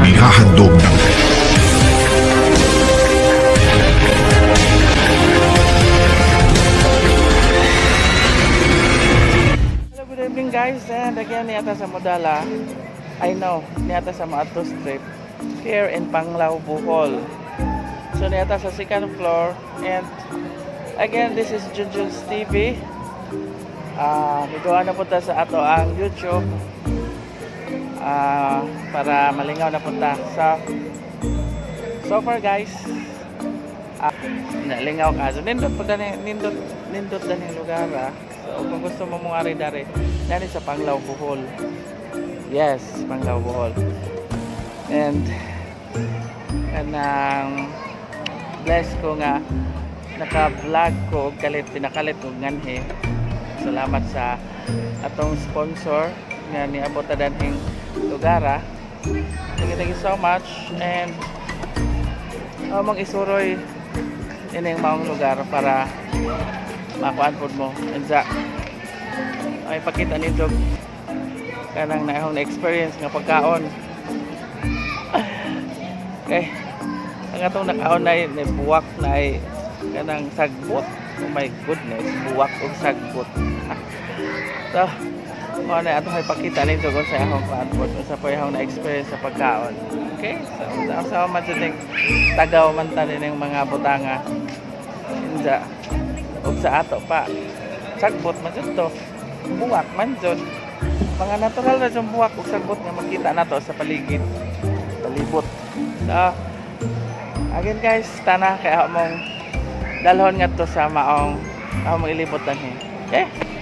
Inihahandog ng Hello, good evening, guys. And again, naa ta sa Modala. I know, naa ta sa Maato Street here in Panglao, Bohol. So, naa ta sa second floor. And again, this is Junjun's TV. Ah, uh, na punta sa ato ang YouTube para malingaw na punta. So far, guys, nalingaw ka. So, nindot po dani, nindot, nindot dani lugar ah. So, kung gusto mo mong ari dari, dani sa Panglao, Bohol. Yes, Panglao, Bohol. And kanang bless ko nga naka-vlog ko og kalit pinakalit og nganhi. Salamat sa atong sponsor nga niabot ta danhing lugar ah. Thank you so much and among isuroy ining maong lugar para makuan pod mo unsa ay pakita ninyo kanang naahong na experience nga pagkaon. Okay, ang atong nakaon na buwak na ay kanang sagbot. Oh my goodness, buwak og sagbot. So mao na atong ipakita ninyo kung sa akong kuan pod, unsa po akong na experience sa pagkaon. Okay, so sa man jud ning tagaw man ta ning mga butanga inja ug sa ato pa sagbot man jud to, buwak man jud, mga natural na jud buwak ug sagbot nga makita nato sa paligid, palibot. So again, guys, tana kay ako mong dalhon ngadto sa maong ako mong ilibot danhi. Okay.